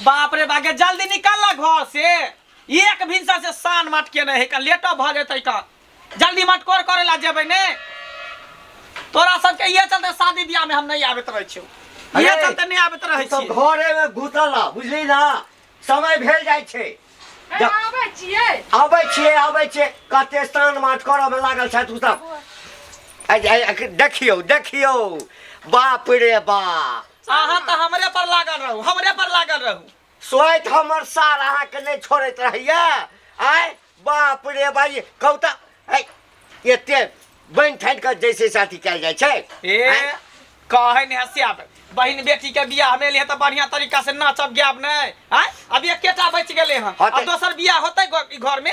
बाप रे बागे जल्दी निकल ना घर से एक भिनसा से सान मट के नहीं है का लेटो भ जेतै का जल्दी मटकोर करे ला जेबै ने तोरा सबके ये चलते शादी बियाह में हम नहीं आबैत रहै छियौ ये अरे, चलते नहीं आबैत रहै सब छियै घरे में घुसल ह, बुझली ना समय भेल जाइ छै अरे आबै छियै आबै छियै आबै छियै कते स्नान माट करऽ मे लागल छथि ओ सब आइ- आइ- आइ- देखियौ देखियौ बाप रे बाप अहाँ तऽ हमरे पर लागल रहू हमरे पर लागल रहू सोइत हमर सार अहाँके नहि छोड़ैत रहैया आय बाप रे भाई कहू तऽ ऐ, एते बनि ठानि कऽ जैसे साथी कयल जाइ छै ए आँय? कहै नहि हँसी आबै बहिन बेटी के बियाह में एलियै तऽ बढ़िया तरीका से नाचब गायब नहि आँय अभी एकेटा बचि गेलै हँ हाँ तऽ- अब दोसर बियाह होतै ई घर में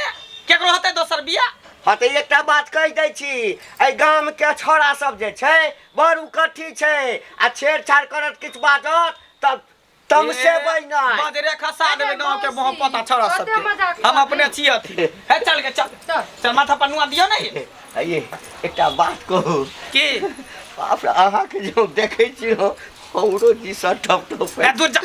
केकरो होतै दोसर बियाह हँ तऽ एकटा बात कहि दै छी एहि गामके छौड़ा सब जे छै बड़ उकट्ठी छै आ छेड़छाड़ करत किछु बाजत तऽ तमसेबै नहि बजरे खसा देबै अरे गाँव के मौसी, मुँह पता छौड़ा कते सबके मजाक हम करबै। अपने छी अथी हे चल के चल चल। चल माथा पर नुआ दियौ ने ये एकटा बात कहू की बाप रे अहाँके जे हम देखै छी हम हमरो जी सर ठप ठप ए दूर जा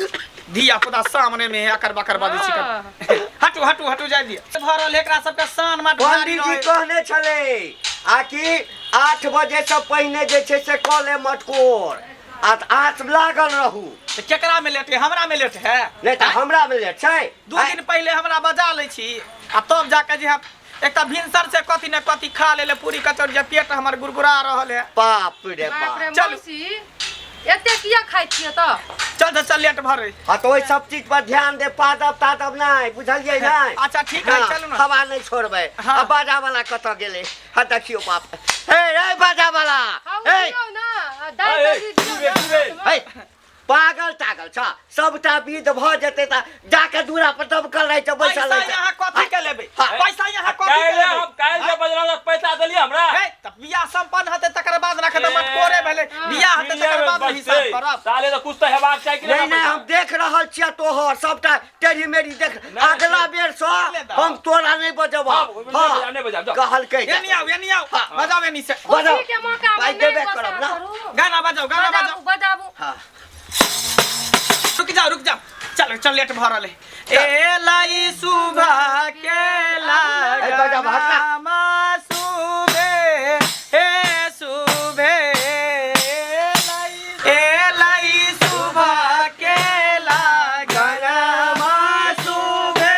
धिया पुता सामने में है अकर बकर बाजै छी हाँ। हटू हटू हटू जाय दिअ भरल एकरा सबके सान माट भारी पंडित जी रहै। कहने छलै आ कि 8 बजेसँ पहिने जे छै से कऽ ले मटकोर आ आँच लागल रहू तऽ केकरा में लेट है हमरा में लेट है नहि तऽ हमरा मे लेट छै दू दिन पहिले हमरा बजा लै छी आ तब जाके जे है एकटा भिनसर से कथी ने कथी खा लेले पूरी कचौड़ी जे पेट हमर गुड़गुड़ा रहल है बाप रे बाप रे बाप चलू। मौसी एते किया खाइ छियै तऽ चल तऽ चल लेट भरे हाँ तऽ ओहि सब चीज पर ध्यान दे पादब तादब नहि बुझलियै नहि अच्छा, ठीक है, हाँ, चलू ने। हवा नहि छोड़बै हाँ। आ बाजा वाला कतऽ गेलै हाँ देखियौ बाप हे रे बाजा वाला खाउ हे दियौ ना आ दालि ए, सब्जी दियौ ना सुबे, सुबे। हे पागल तागल छ सबटा विध भऽ जेतै तऽ जाके दूरा पर दबकल रहै छै बैसल पैसा रहै छै यहाँ कथी के लेबै हाँ। पैसा यहाँ कथी के काल्हि लेबै हम काल्हि जे बजरंग लग पैसा देलियै हमरा हे तऽ बियाह संपन्न हेतै तकर बाद रख तऽ मटकोरे भेलै बियाह हेतै तकर बाद ने हिसाब करब साले तऽ कुछ तऽ हेबाक चाही कि नहि नहि हम देख रहल छियै तोहर सबटा टेढ़ी मेढ़ी देख नहि, अगला बेर सँ ले दऽ। हम तोरा नहि बजेबह हाँ, नहि बजायब, नहि बजायब, जाउ। कहलकै एनी आउ एनी आउ बजाउ एनी से बजाउ। खुशीके मौकामे पाइ नहि देबे गोस्सा करब ना। करू। गाना बजाउ गाना बजाउ बजाबू बजाबू हाँ रुक जाओ रुक जाओ चलो चल लेट भऽ रहल है ए लाई सुबह के ए, बजा, भाग ना। लगनमा सुबे हे सुबे ए लाई सुबह के लगनमा सुबे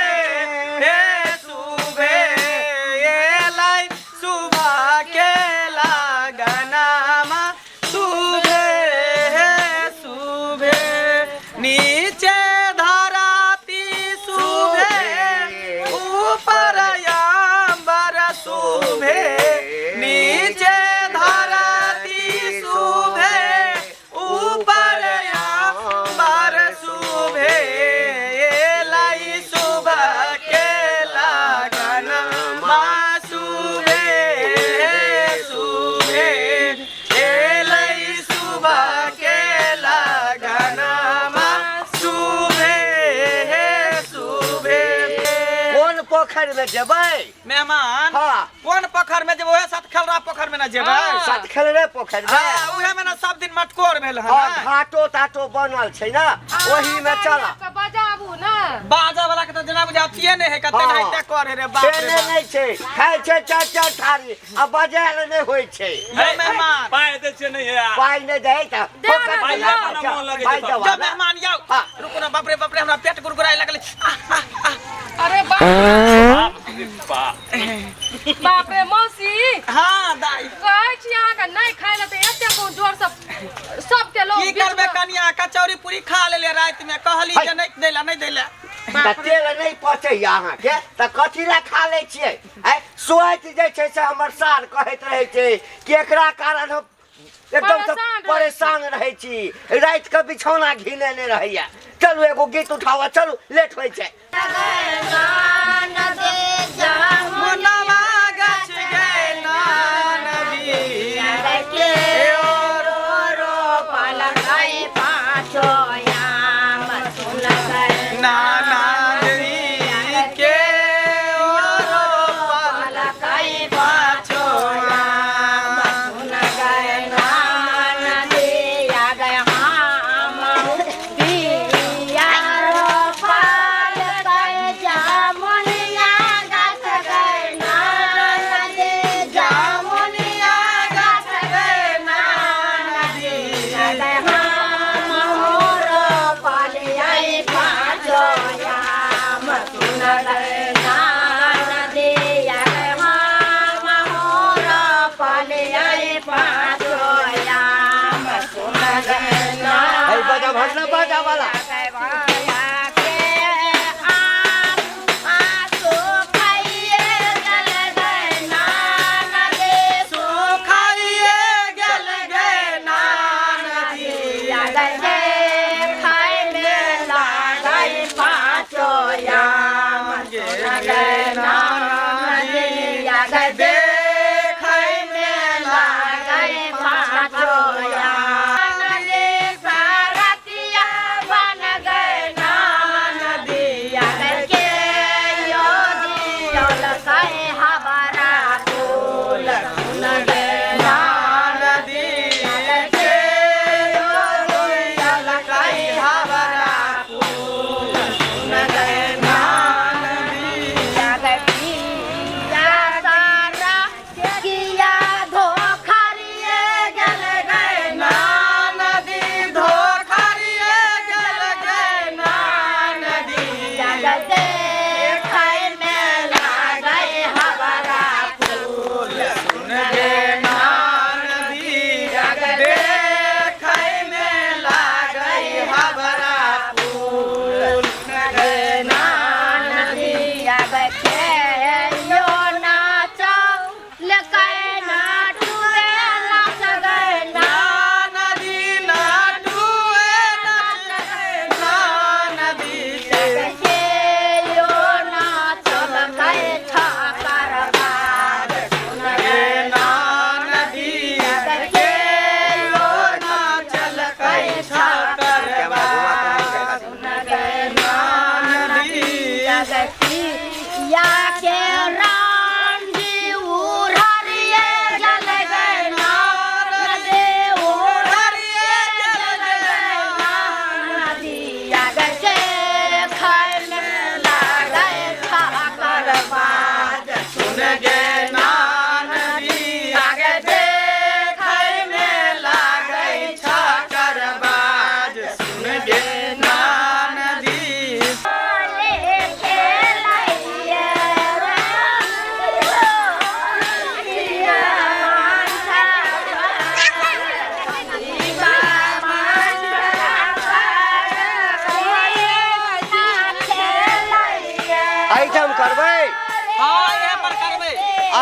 हे सुबे ए लाई सुबह के लगनमा सुबे हे सुबे नीचे धराती सुबे ऊपर अंबर सुबे नीचे धराती सुबे ऊपर अंबर सुबे लाई सुबह के लगन मा सुबे सुबे एलै सुबह के लगनमा सुबे सुबे कोन पोखरि मे जेबै मेहमान हाँ। कोन पोखर में जेबै ओहे साथ खेलरा पोखर में ना जेबै हाँ। साथ खेलरे पोखरि मे हाँ, उहे में ना सब दिन मटकोर भेल हन हाँ घाटो ताटो बनल छै ना ओही में चल बजाबू ना बाजा वाला के तऽ जेना बुझा अथिये नहि है कते हाँ। नहीं ते करे रे बाप रे खेने बाप। नहि छै खाइ छै चारि चारि थारी आ बजायल नहि होइ छै यो मेहमान पाइ दै छियै नहि है पाइ नहि दै तऽ दे ना, पाइ दियौ। मोन लगै पाइ छै देबा जो ने। मेहमान जाओ हाँ। रुको ना बाप रे बाप रे हमरा पेट गुड़गुड़ाए लगलै आह, आह, आह। अरे बाप बाप रे बाप बाप रे मौसी हाँ दाई कहै छी अहाँके नहि खाइ लए तऽ एते कोन जोर से सबके लोग की करबै कनिया कचौड़ी पूरी खा लेले राति में कहली जे नहीं दैला नहीं दैला तऽ तेल नहि पचैया अहाँके तऽ कथी लए खा लै छियै आँय सोचि जे छै से हमर सार कहैत रहै छै कि एकरा कारण हम एकदम से परेशान रहै छी। परेशान रहै छी राति के बिछौना घिनेने रहैया चलू एगो गीत उठाबऽ चलू लेट होइ छै मुनवा गाछ गे नदी नाना जी के ओरो पाछो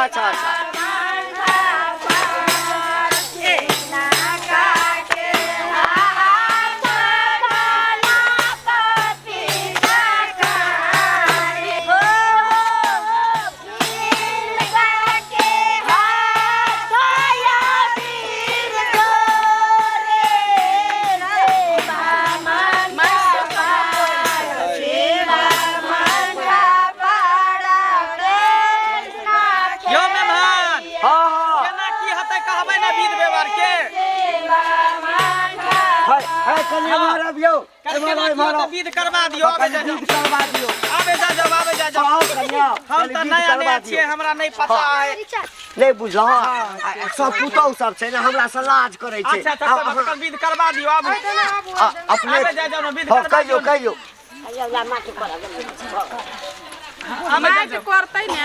अच्छा अच्छा। यौ मेहमान, हाँ हाँ। केना की हेतै कहबै ने विध व्यवहार के। है है, कनि एम्हर अबियौ। कनि एम्हर केना की एम्हर हेतै विध करबा दियौ। आबै कनि जा विध करबा दियौ। आबै जा जाउ, आबै जा जाउ। आउ कनिया, हम कनि तऽ विध नया करबा नया दियौ। छियै, हमरा नहि पता है। नहि बुझलहुँ, सब पुतहु सब छै ने, हमरा से लाज करै छै। अच्छा अच्छा, आब तब अहाँ तखन विध करबा दियौ, आबू। अपने आबै जा जाउ ने, विध हँ करबा कहियौ दियौ ने। कहियौ। आबै जा जाउ। करतै ने।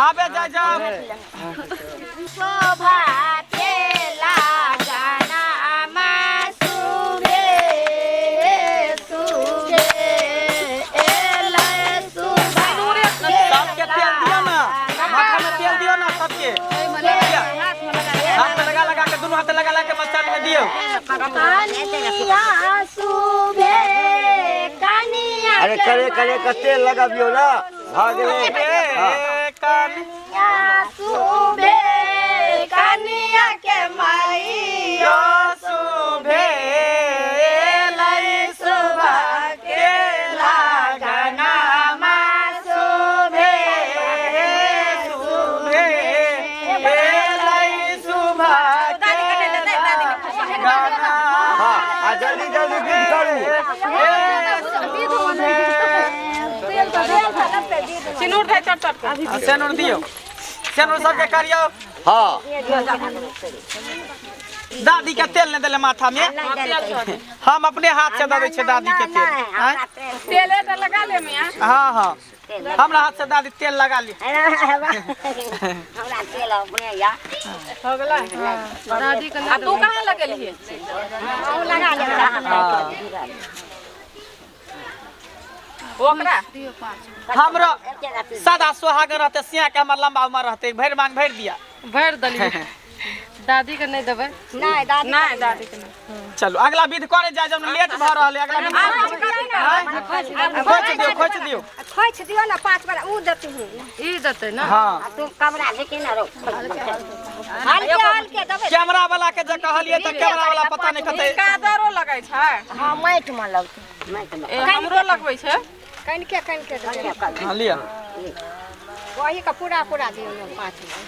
आबै जा जाउ। शोभा के लागना सुबे सुबे एलै सुबह। सबके तेल दियौ ने, माथा में तेल दियौ ने सबके। हाथ में लगा लगा के, दुनू हाथ लगा लगा के मचान में दियौ। कनिया सुबे कनिया। अरे करे करे के तेल लगबियौ ने, भऽ गेलै। हँ। ए कनिया सुबे कनिया के माइयो सुभे लै सुबह के लागना मा सुभे सुभे लै सुबह के लागना। हँ, आ जल्दी जल्दी विध करू। सिनूर दे चट चट के। सेनुर दियौ, सेनुर सबके करियौ। हँ। दादी के तेल नहि देले माथा में। हम अपने हाथ से दऽ दै छियै दादी के तेल। आँय? तेले तऽ लगा ले मियाँ। हँ हँ, हमरा हाथ से दादी तेल लगा ली। हमरा तेल अपने या हो गेलै। दादी के आ तू कहाँ लगेलही? लगा ले। ओकरा हमरो सादा सोहागन रहते, सिया के हमर लंबा उमर रहते, भरि मांग भरि दिया। भरि देलियै। दादी के नहि देबै। नहि दादी। नहि, दादी के नहि। चलू, अगला विध करे जाय जब, लेट भऽ रहल है। अगला विध आँय? खोइच दियौ, खोइच दियौ। खोइछ दियौ ने, 5 बार ऊ देती हूँ। ई देतै ने। हँ। तू कमरा लेके ना रो। हल्के हल्के देबै। कैमरा वाला के जे कहलियै तऽ कैमरा वाला पता नहि कतै। कादरो लगै छै। हाँ, माटि में लगतै, माटि में। ए, हमरो लगबै छै। कनिके कनिके देबै। हँ, लिअ। वही के पूरा पूरा दियौ ने 5 बार।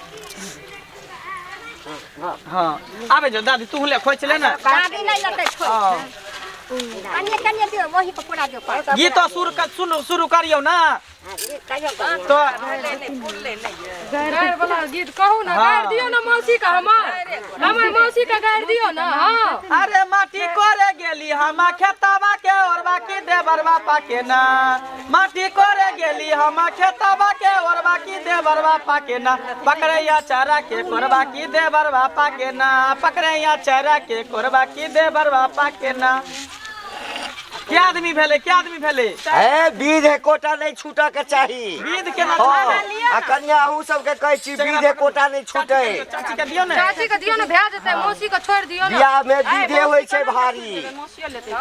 हँ, आबै जाओ दादी, तू ले खोइच ले ने। दादी नहि लेतै खोइछ। हँ। कनिए कनिए दियौ, वही के पूरा दियौ 5। गीत शुरू सुन शुरू करियौ ने। कहियो कहियो। तो गारि वाला गीत कहू ने। गारि दियौ ने मौसी के, हमर हमर मौसी के गारि दियौ ने। हँ। अरे माटी करे गेली हम खेतवा के ओरवा की देवरवा पाके ना, माटी करे गेली हम खेतवा के ओरवा की देवरवा पाके ना, पकड़ैया चारा के कोरबा की देवरवा पाके ना, पकड़ैया चारा के कोरबा की देवरवा पाके ना। के आदमी भेलै, के आदमी भेलै? हे, विध एकोटा नहि छूटऽ के चाही। विध केना? हँ, आ कनिया, अहूँ सबके कहै छी, विध एकोटा नहि छूटै। चाची के दियौ ने। चाची के दियौ ने, भए जेतै। मौसी के छोड़ि दियौ ने। बियाह मे विधे होइ छै भारी। नहि लेतै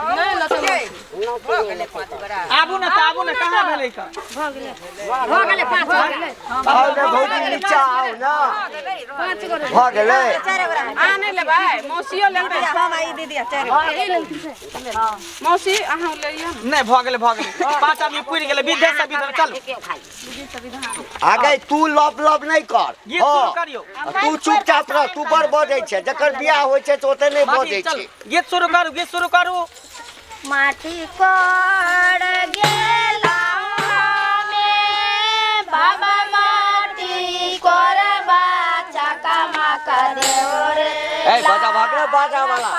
मौसी। आबू ने तऽ, आबू ने, कहाँ भेलै का? भऽ गेलै 5 बार। आउ ने भौजी, नीचा आउ ने। भऽ गेलै। अहाँ नहि लेबै? मौसियो लेतै। मौसी, अहाँ लैया। नहि, भऽ गेलै, भऽ गेलै, 5 आदमी पुरि गेलै। विधे से विध, चलू। आगे तू लब लब नहि कर। गीत शुरू करियौ। तू चुपचाप रह, तू बड़ बजै छै। जकर बियाह होइ छै से ओते नहि माटी बजै चल छै। गीत शुरू करू, गीत शुरू करू। माटी कोड़ गेला में बाबा, माटी कोरबा चका मका देव रे। ए बाजा भाग रे बाजा वाला।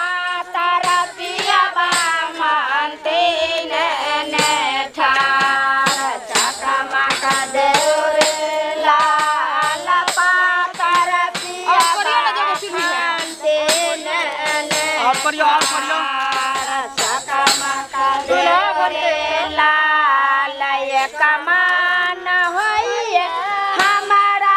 तारा पिया बा मानते ने ने ठार चका मका देव रे लाल पातर पिया और करियौ ने जगह सीढ़ी है। मानते ने ने और करियौ, और करियौ। लाल कमान होइए हमारा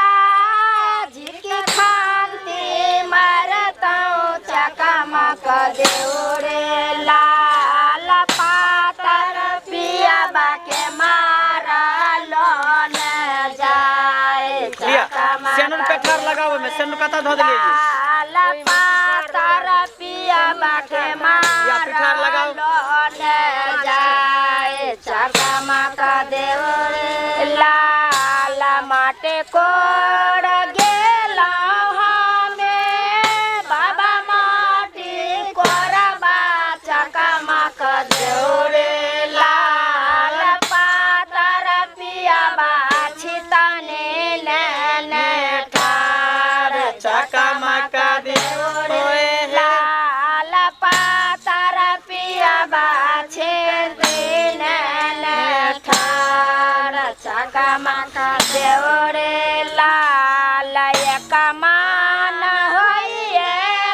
ओहिमे सेनुर कतऽ धऽ देलियै लाल पातर पिया बाके या पिठार लगाउ। मारल जाए चकमक देव रे लाल माटे कोड़ गेलौ हमे बाबा माटी कोरबा चकमक देव रे लाल पातर पिया छितने नैन ठार चकमक देव रे लाल पातर पिया छितने ठार चकमक देव रे लाल कमान होइए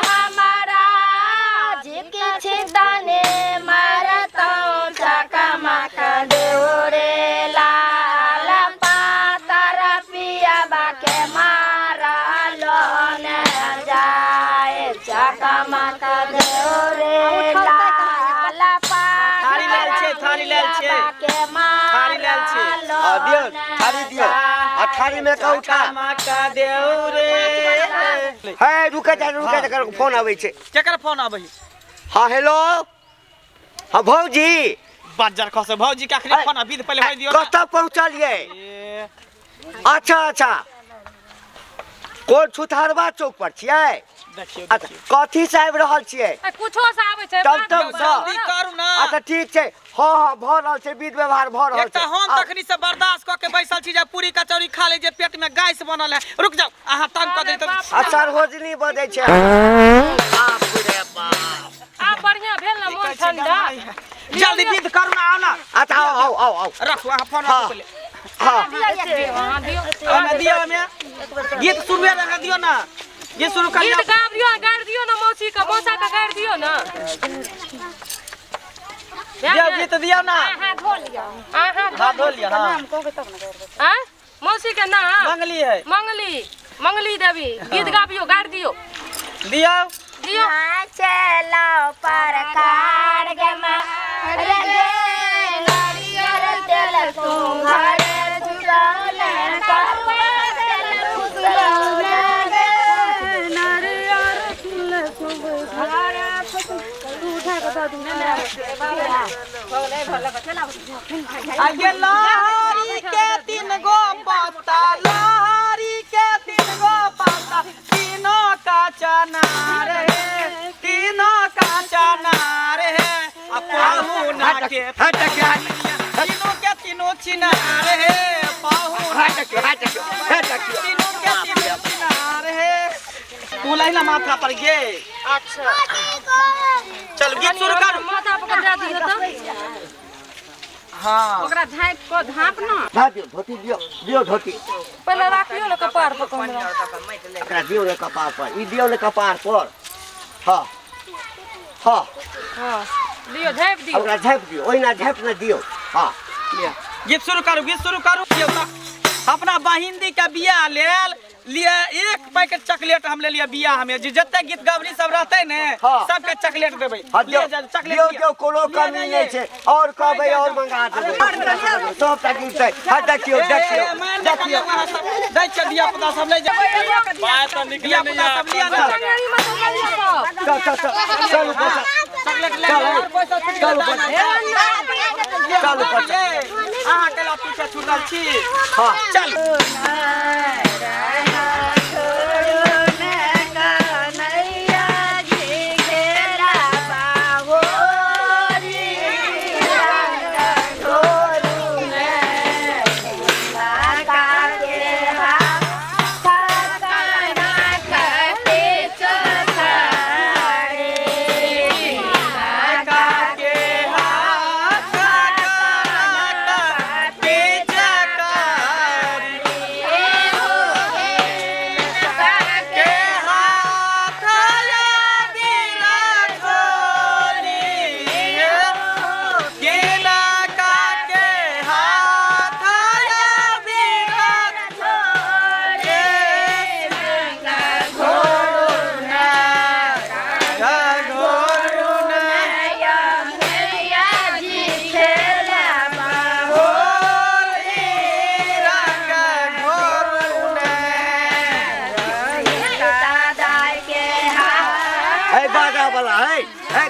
हमारा झिक छितने मारतौ चकमक देव रे लाल पातर पिया के मारल ने जाए चकमक देव रे लाल थारी लेल छियै, थारी लेल छियै। के थारी लेल छियै। आ दियौ थारी दियौ आ थारी में का उठा चकमक देव रे हे रुके जा रुके जा फोन आबै छै केकर फोन आबै हाँ हेलो हाँ भौजी बाजार खसे भौजी के अखनी फोन आ विध पहिले होय दियौ ना। कतऽ पहुँचलियै ए, अच्छा अच्छा कोन छुतहरवा चौक पर छियै देखियौ अच्छा कथी से आबि रहल छियै ए, कुछो से आबै छै तब बात तब नहि सँ। जल्दी करब। करू ना अच्छा ठीक छै हाँ हाँ भऽ रहल छै विध व्यवहार भऽ रहल एक तऽ छै हम आउ। तखनी से बर्दाश्त कऽ के बैसल छी जे पूरी कचौड़ी खा ले जे पेट में गैस बनल है रुक जाओ अहाँ तंग कऽ अरे दै बाप आ सरोजनी बजै छै बाप रे बाप आब बढ़िया भेल ना मोन ठंडा जल्दी विध करू ना आउ ना अच्छा आउ आउ आउ आउ रखू अहाँ फोन हाँ। रखू पहिले हाँ हाँ दियौ ओहिमे दियौ ओहिमे गीत शुरुए रहऽ दियौ ना गीत शुरू करियौ गीत गाब दियौ आ गारि दियौ ना मौसी के मौसा के गारि दियौ ना दियौ गीत दियौ ना अहाँ धो लिअ अहाँ हाँ धो लिअ हाँ आँ मौसी के नाम मंगली है मंगली मंगली देवी गीत गाबियौ गारि दियौ दियौ दियौ चलो परकार गे मारे गे नारियल तेल तू घरे चुरौले करुआ तेल फुसलौले गे आगे लहरी के तीन गो पत्ता लहरी के तीन गो पत्ता तीनों का चनार है तीनों का चनार है आ पाहुना के हट देखियौ तीनों के तीनों चिनार है पाहुना हट देखियौ हट देखियौ हट देखियौ तीनों के तीनों चिनार है तू लही ना माथा पर गे अच्छा चल गीत शुरू करू माथा पर दए दियौ तऽ हाँ ओकरा झाँपि कऽ झाँप ना भा दियौ धोती दियौ दियौ धोती पहिले राखियौ ने कपार पर कमरा एकरा दियौ ने कपार पर ई दियौ ने कपार पर हाँ हाँ हाँ लियौ झाँपि दियौ ओकरा झाँपि दियौ ओहिना झाँपि ने दियौ हाँ गीत शुरू करू गीत शुरू करू दियौ तऽ। अपना बहिंदी के बियाह लेल लिए एक पैकेट चॉकलेट हम ले लिए बियाह में जे जते गीत गबनी सब रहते ने हाँ। सबके चॉकलेट देबै हाँ दियौ लिए जा चॉकलेट दियौ लिअ। दियौ कोनो लिए कमी जाइए। नहि छै और कहबै और मंगा देबै सबटा गीत छै हाँ देखियौ ए, ए, देखियौ ए, मान लिअ देखियौ अहाँ सब दै छियै धिया पुता सब ले जाउ बात तऽ निकले धिया नहीं पुता है सब लिअ ना चंगेरी में तऽ लियौ सब चल चल चल चलू बच्चा चॉकलेट ले जाउ और पैसा छूट चलू गेल बच्चा चलू बच्चा अहाँ केला पीछे छूटल छी हाँ चल के हाथ काना के चकारी ए हो हे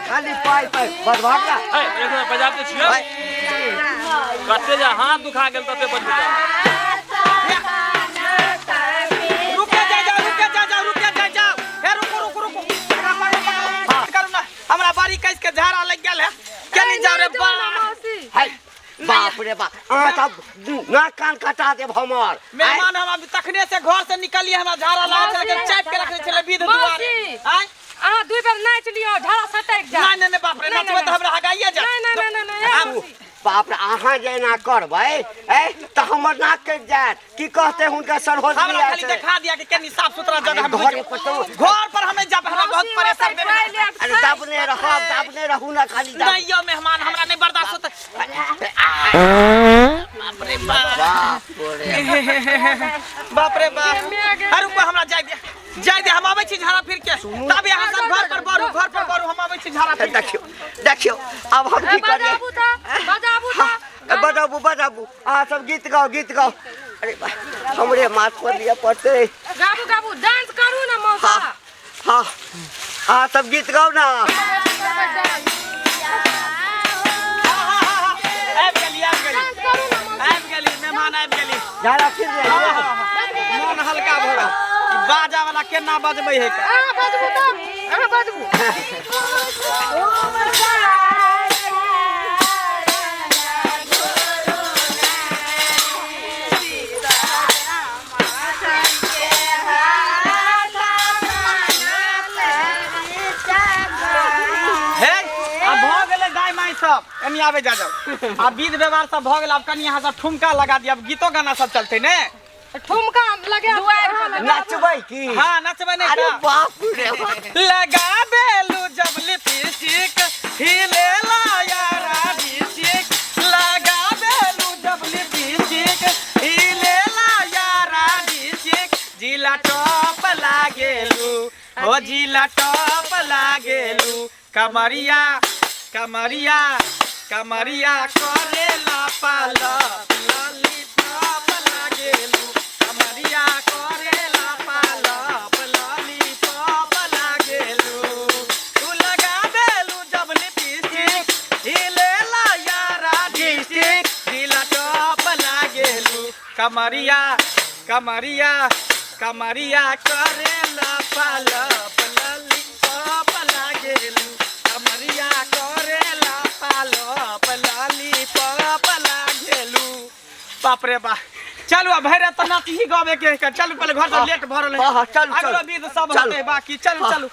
खाली पाइ पाइ बदभागा। ए एक बेर बजाबते छियै कते जे हाथ दुखा गेल तते बजबै। रुके जा जाओ, रुके जा जाओ, रुके जा जाओ। हे रुको रुको रुको, करू ना, हमरा बारी कैस के झाड़ा लग गेल है। केनी जाओ रे बा। हाय बाप रे बाप, अहाँ सब नाक कान कटा देब हमर। मेहमान हम अभी तखने से घर से निकलिए, हमरा झाड़ा लागल छलै, चापि के रखने छलै विध दुआरे। आँय अहाँ दुई बेर नाचि लियौ, झाड़ा सटकि जायत। नहि नहि नहि बाप रे, नचबै तऽ हमरा हगाइए जायत। नहि नहि नहि नहि बाप रे, अहाँ जे एना करबै तऽ हमर नाक कटि जायत। की कहते हुनका सरहोज? हमरा खाली देखा दिया कि केनी साफ सुथरा जगह। हम घरे पर तो घर पर हम जाब, हमरा बहुत परेशान देबै। अरे दाबने रहब, दाबने रहू ना खाली। नहीं यौ मेहमान, हमरा नहीं बर्दाश्त होता। बाप रे बाप, बाप रे बाप। अरे रुको, हमरा जाय दे, जाय दे, हम आबै छी झाड़ा फिर के। तब यहाँ सब घर पर बढ़ू, घर पर बढ़ू, हम आबै छी झाड़ा फिर के। देखियौ देखियौ अब हम की करियै। बजाबू तऽ, बजाबू तऽ, बजाबू बजाबू, अहाँ सब गीत गाओ गीत गाओ। अरे हमरे माथ पर लिअ पड़तै। गाबू गाबू, डांस करू ना मौसा। हाँ अहाँ सब गीत गाओ ना। आबि गेली, आबि गेली, आबि गेली मेहमान, आबि गेली। झाड़ा फिर मन हल्का भऽ गेल। बाजा वाला केना बजबै है? अहाँ बजबू तऽ, अहाँ बजबू। हे आब भऽ गेलै दाइ माइ सब, एनी आबै जा जाओ। आब विध व्यवहार सब भऽ गेल, आब कनि अहाँ सब ठुमका लगा दिअ, आब गीतो गाना सब चलतै ने। ठुमका लगे नचबै की? हाँ नचबै नहि। अरे बाप रे बाप। लगा बेलू जब लिपस्टिक हिले यारा डिस्टिक, लगा बेलू जब लिपस्टिक हिले यारा डिस्टिक, जिला टॉप लागेलू हो, जिला टॉप लागेलू, कमरिया कमरिया कमरिया करेला पालक लॉलीपॉप लागेलू, कमरिया करेला पालक लॉलीपॉप लागेलू, तू लगा देलू जब लिपस्टिक हिलेला यारा डिस्टिक, जिला टॉप लागेलू, कमरिया कमरिया कमरिया करेला पालक लॉलीपॉप लागेलू, कमरिया करेला पालक लॉलीपॉप लागेलू। बाप रे बाप, चलू अब भैरव तऽ नाच ही गावे के है। चलू पहले घर से लेट भरल है, हाँ, हाँ, चलू, अगलो चलू। विध सब चलू। होतै बाकी। चलू हाँ। चलू।